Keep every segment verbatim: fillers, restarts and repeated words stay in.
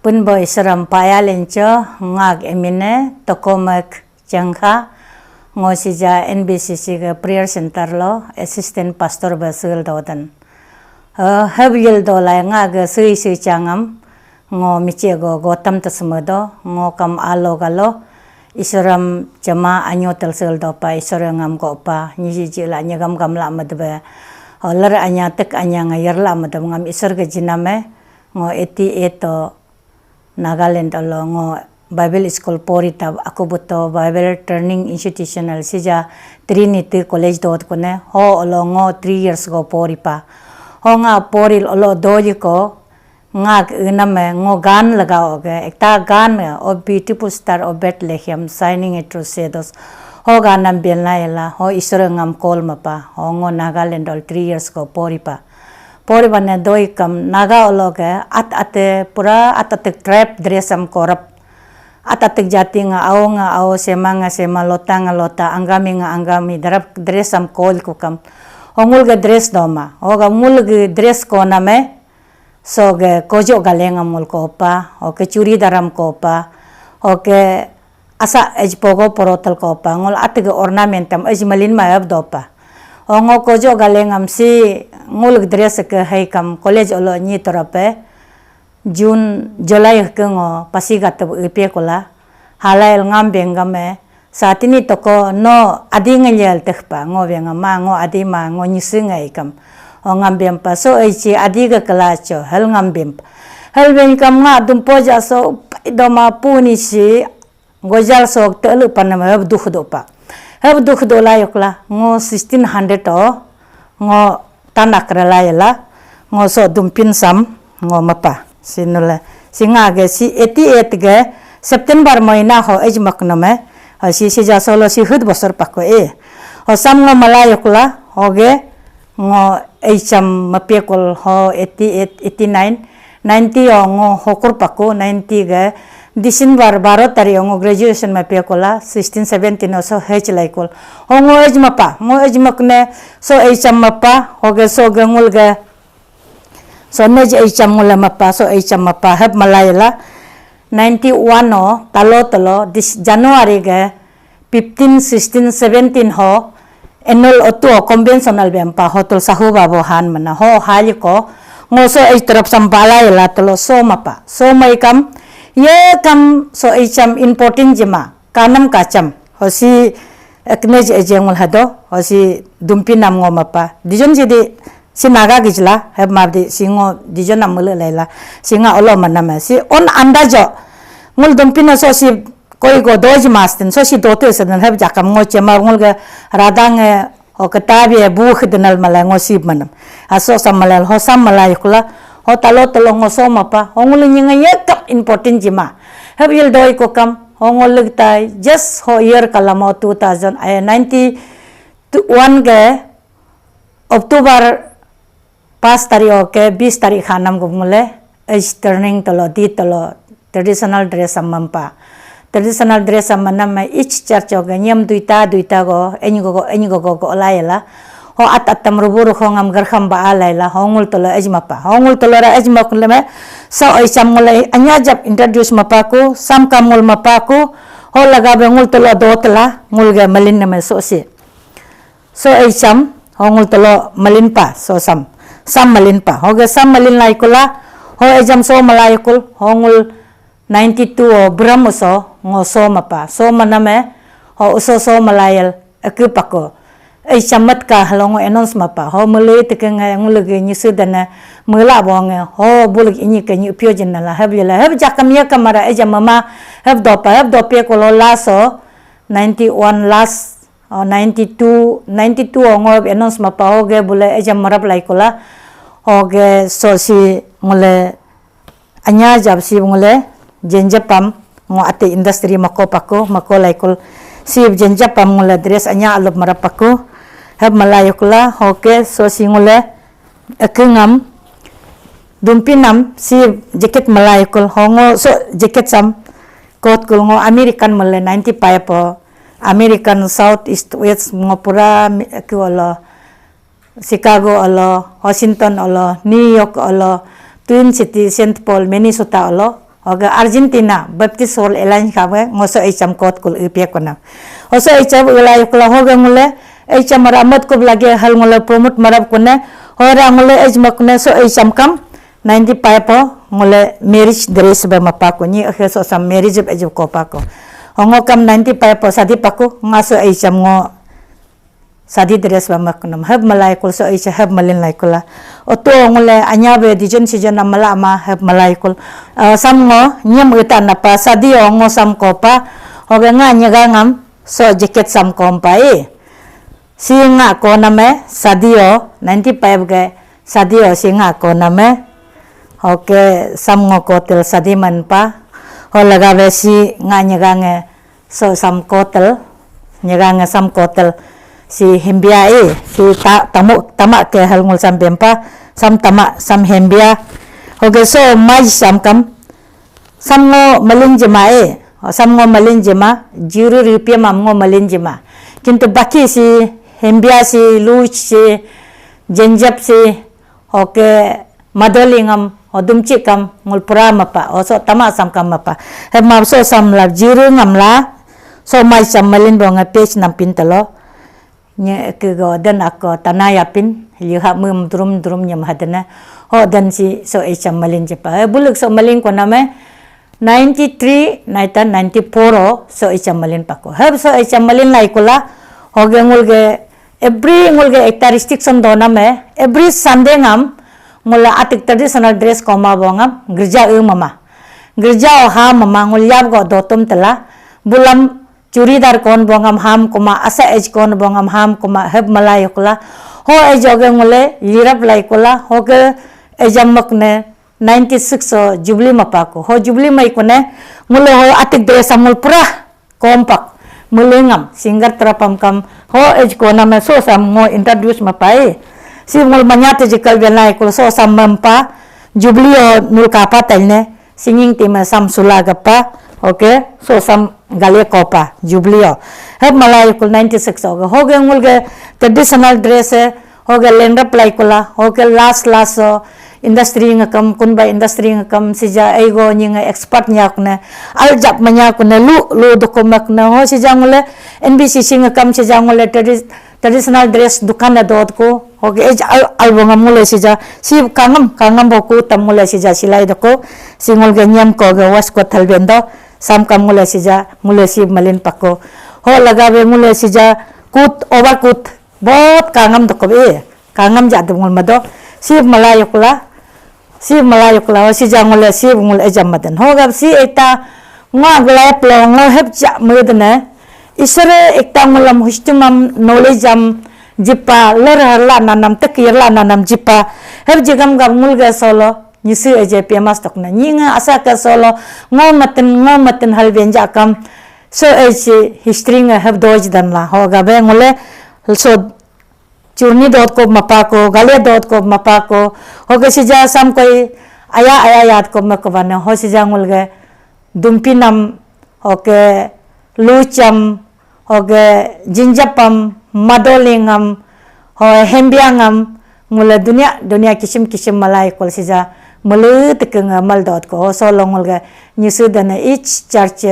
Pinbo Isram paya lencho, ngak emine Tokomek Chengkha, ngo sija N B C C ke prayer center lo assistant pastor ba sul dodan. Eh, heb yil do lai nga ga sui sui changam, ngo miche go gotam tasme do, ngo kam alo galo, Isoram jama anyo tel sul do pa, Isor ngam go pa, nyi ji ji la nyagam gam la madbe. Ho ler anya tek anya nga yer la madbe ngam Isor ga jiname, ngo eighty eight to Nagaland olo ngo Bible school pori tab aku buto Bible training institutional sija Trinity College dot kone ho olo ngo three years go pori pa. Ho nga pori olo doji ko nga enam ngo gan laga oge ekta gan o beautiful star of Bethlehem shining through shadows. Ho ganam belna ela ho Isor ngam call mapa ho ngo Nagaland ol three years go pori pa. Pori bane doi kam Naga olo ke at ate pura at ate tribe dress am korap. At ate jati nga ao nga ao, sema nga sema, lota nga lota, anggami nga anggami, darap dress am kol ku kam. Hongul ke dress doma. Hoga ngul ke dress ko name. So ke kojo galeng am ngul ko pa. Oke churi daram ko pa. Oke asa ej pogo porotel ko pa ngol atige ornament am ej malin ma ab do pa. O ngo kojo galeng am si ngul dress ke hai kam college olo nyi torope June July ke ngo pasi gat ipe kula halai ngam bengam e satini toko no adi ngel teh pa ngo bengam ma ngo adi ma ngo nyisi ngai kam. O ngam bem pa so ei chi adi ke kela cho hel ngam bem pa. Hel beng kam nga dumpo ja so pai doma puni si Gojal sok telu panam heb duh do pa. Heb duh do layuk la ngo sixteen hundred o ngo tanak rela yela ngo so dumpin sam ngo mapa. Sinule singa ge si eighty eight ge September moina ho ejmak nome. Ho si sija solo si hud bosor pako e. Ho sam ngo malayuk la ho ge ngo eicham mapekol ho eighty eight, eighty nine, ninety o ngo hokur paku, ninety ge December baro tari o ngo graduation mapekol la, sixteen seventeen o so hech laikol. Ho ngo ej mapa, ngo ej makne so eicham mapa, ho ge so ge ngul ge so nej eicham ngul mapa, so eicham mapa heb malai la, ninety one o talo talo dis January ge fifteen, sixteen, seventeen ho annual otu o conventional bempa hotul sahu babo han mana ho hali ko ngo so ei terap sampala ila telo so mapa so mai kam ye kam so ei cham important jema kanam kacham ho si eknej ejengul hado ho si dumpi nam ngo mapa dijon jadi si naga gijla heb mabdi si ngo dijon nam mele laila si nga olo manam si on anda jo ngul dumpi na so si Koi go doj mastin so si dote sedan heb jakam ngo chema ngul ge radang e ho ketabi e buh denal mala ngo sib manam. Aso sam mala ho sam mala yukla ho talo talo ngo so mapa ho ngul nyinga yekap important jima. Heb yil doi ko kam ho ngul legtai just ho year kalamo two thousand eh, ninety one ge October Pas tari oke bis tari khanam gum ngule ej turning tolo di tolo traditional dress am mampa. Traditional dress am manam ma each church oke nyam duita duita go eny go go eny go go go layela. Ho at atam rubu ruho ngam gerkham ba alayela ho ngul tolo ej mapa. Ho ngul tolo ra ej mak leme so ej sam ngule anya jap introduce mapaku sam kam ngul mapaku ho laga be ngul tolo do tela ngul ga malin name so si. So ejam hongul telo malinpa so sam sam malinpa hoge sam malin laikula ho ejam so malaikul hongul ninety two o bram uso ngo so mapa so maname ho uso so malayel eke pako ejam matka halongo announce mapa ho mele teke ngai ngulege nyisu dana mela bonge ho bulik inyi ke nyi pio jin nala heb yela heb jakam ya kamara ejam mama heb dopa heb dope kolo laso ninety one last Oh, ninety two, ninety two o ngo announce mapa hoge bule ejam marap lai kula. Hoge so si ngule anya jab si ngule jenjapam ngo ate industry mako pako mako lai kul si jenjapam ngule dress anya alup marap pako. Heb malai kula hoge so si ngule ekengam dumpinam si jacket malai kul hongo so jacket sam kot kul ngo American male ninety five o American South East West ngo pura mi- ki olo Chicago olo Washington olo New York olo Twin City Saint Paul Minnesota olo Oke, Argentina Baptist World Alliance kabe ngo so ejam kot kul ipia kona. Oso ejam ulai kula hoge ngule ejam ramat kub lagi hal ngule promote marap kune. Hora ngule ejma kune so ejam kam ninety five o ngule marriage dress be mapa ko ni, oke, so sam marriage be ejam kopa ko. Ongo kam ninety five o sadi paku ngaso ejam ngo sadi dress ba mak nam hab malai kul so icha hab malin lai kula. Oto ngule anya be dijon sijon nam mala ma hab malai kul. Ah, sam ngo nyem uta napa sadi o ngo sam kopa. Hoge nga nyaga ngam so jacket sam kompa e. Si nga ko name sadi o ninety five ge sadi o si nga ko name. Oke, sam ngo kotel sadi man pa. Ho laga be si nga nyaga nge so sam kotel, nyaga nge sam kotel. Si hembia e, si ta, tamu, tama ke hal ngul sam bempa, sam tama, sam hembia. Hoge so mai sam kam, sam ngo malin jema e, sam ngo malin jema, juru ripia mam ngo malin jema. Kintu baki si hembia si luch si jenjap si, oke, madoli ngam, odumchi kam, ngul pura mapa, oso tama sam kam mapa. He ma so sam la jiru ngam la, so mai sam malin bo nga page nam pin telo. Nye ke go den ako tanaya pin, liha mum drum drum nyam hadene. Ho den si so e sam malin jepa. He buluk so malin ko name, ninety three, naita ninety four o so icha malin pako. Hab so icha malin lai kula, hoge ngulge, every ngulge ekta restriction do name, every Sunday ngam, ngula atik traditional dress koma bo ngam, gerja e mama. Gerja o ha mama, ngul yab go dotum tela, bulam churidar kon bo ngam ham kuma, asa ej kon bo ngam ham kuma, hab malai kula, ho ej oge ngule, lirap lai kula, hoge ejam mak ne, ninety six o Jubilee mapa ko. Ho Jubilee mai kone, ngule ho atik dress amul pura kompak. Mulengam, singer terapam kam, ho ej ko nama so sam ngo introduce mapai. Si ngul manyate jikal belai kul so sam mampa, Jubilee o nul kapa taine, singing team sam sula gapa, oke, so sam gale kopa, Jubilee o. Hep malai kul ninety six o, hoge ngul ge traditional dress e, hoge lenrap lai kula, hoge last last o, industry ngakam, kunba industry ngakam, sija eigo nyinga expert nyakne, aljap manyakne, lu, lu dokumakne, ho sija ngule, N B C C ngakam, sija ngule tradi-, traditional dress dukan na dot ko, hoge ej al, albongam ngule sija, si kangam, kangam boku tam ngule sija silai doko, si ngul ge nyam ko ge was ko thalbendo, sam kam ngule sija, ngule si malin pako, ho lagabe ngule sija, kut, oba kut, Bot kangam doko e, kangam ja dum ngul mado, sib malai kula, sib malai kula, sija ngule, sib ngul ejam maden. Hogab si ekta ngwa glai plo ngo hep ja medene, isere ekta ngulam hustumam knowledge am jipa, ler harla nanam, tek yerla nanam jipa, hep jigam gab ngul ga solo, nyisi eje piamas tokna. Nyinga asa ka solo, ngo maten, ngo maten hal benja kam, so eje history nga hep doj dan la, hogabe ngule, so, Churni dot ko mapa ko, gale dot ko mapa ko, hoke sija sam koi aya aya yat ko me ko bane, ho sija ngulge dumpinam, hoke lucham, hoke jinjapam, madolingam, ho hembiangam, ngule dunia, dunia kisim kisim malai kol sija mele tekeng mal dot ko, ho solo ngulge nyusu dane each church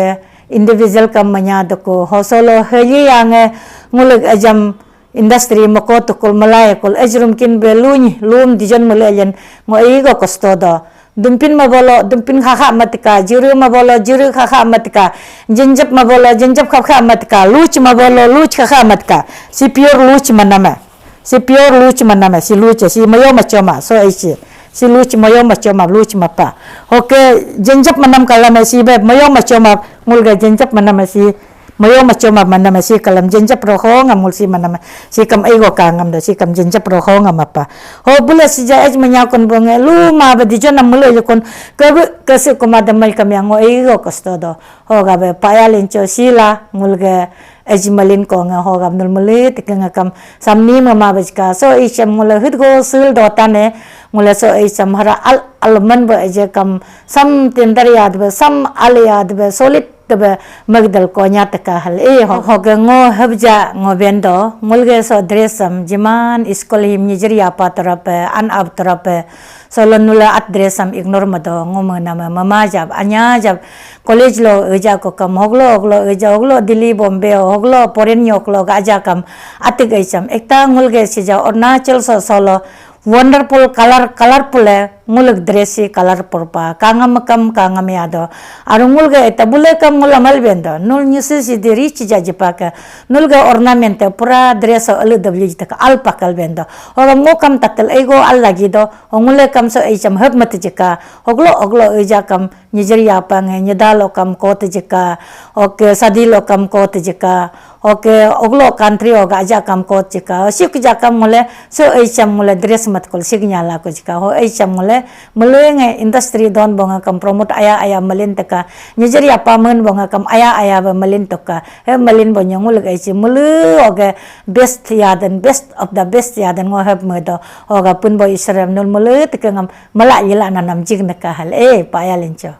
individual kam manya doko, ho solo heli yange ngulge ajam Industry mako tukul malai kul ejrum kin be luny lum dijon mele yen ngo ego kosto do. Dumpin mabolo, dumpin khakha matika, jiru mabolo, jiru khakha matika, jinjap mabolo, jinjap khakha matika, luch mabolo, luch khakha matika. Si pure luch maname. Si pure luch maname, si luch, si mayo machoma, so isi. Si luch mayo machoma, luch mapa. Oke, jinjap manam kalame si be mayo machoma, ngulga jinjap maname si Mayo machoma manam si kalam jenjap roho ngam ngul si manam si kam aigo ka ngam da si kam jenjap roho ngam apa. Ho bula sija ej manyakun bonge lu ma ba dijo nam mulo yukun ke bu ke si kuma da mai kam yang ngo aigo kosto do. Ho ga be paya lincho sila ngul ge ej malin ko nga ho ga nul muli tik nga kam samni ma ma bajka so i chem ngul hit go sul do tane ngul so i chem hara al al man ba eje kam sam tender yad ba sam al yad ba solid Kebe magdal konya teka hal. Eh, ho, ho ke ngo habja ngo bendo, ngulge so dress am, jiman school him nyijir yapa terape, an ab terape, solo nula at dress am ignore mado, ngo menama mama jab, anya jab, college lo eja ko kam, hoglo, hoglo eja, hoglo Delhi, Bombay, hoglo foreign yok lo gaja kam, atik ejam. Ekta ngulge sija Arunachal so solo, wonderful color, colorful eh, nguluk dress si colorful pa, kangam kam, kangam yado. Aru ngulge eta bule kam ngula mal bendo. Nul nyusi si di rich jaji pa ke. Nulge ornament eh, pura dress o alu W G taka al pakal bendo. Hoga ngo kam tatel ego al lagi do. Ho ngule kam so ejam hab mat jika. Hoglo, hoglo eja kam nyijir yapa nge, nyida lo kam kot jika. Oke, sadi lo kam kot jika. Oke, oglo country o gaja kam kot jika. Sik jakam ngule, so ejam ngule dress mat kol sik nyala ko jika. Ho ejam ngule, melenge industry don bonga kam promote aya aya melin teka. Nyijir yapa men bonga kam aya aya ba melin toka. He melin bo nyongul ga ichi mulu oga best yaden, best of the best yaden ngo heb medo. Oga pun bo Israel nul mulu teke ngam mala yila nanam jig neka hal. Eh, paya lincho.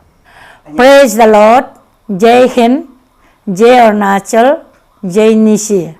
Praise the Lord. Jai Hind. Jai Arunachal. Jai Nyishi.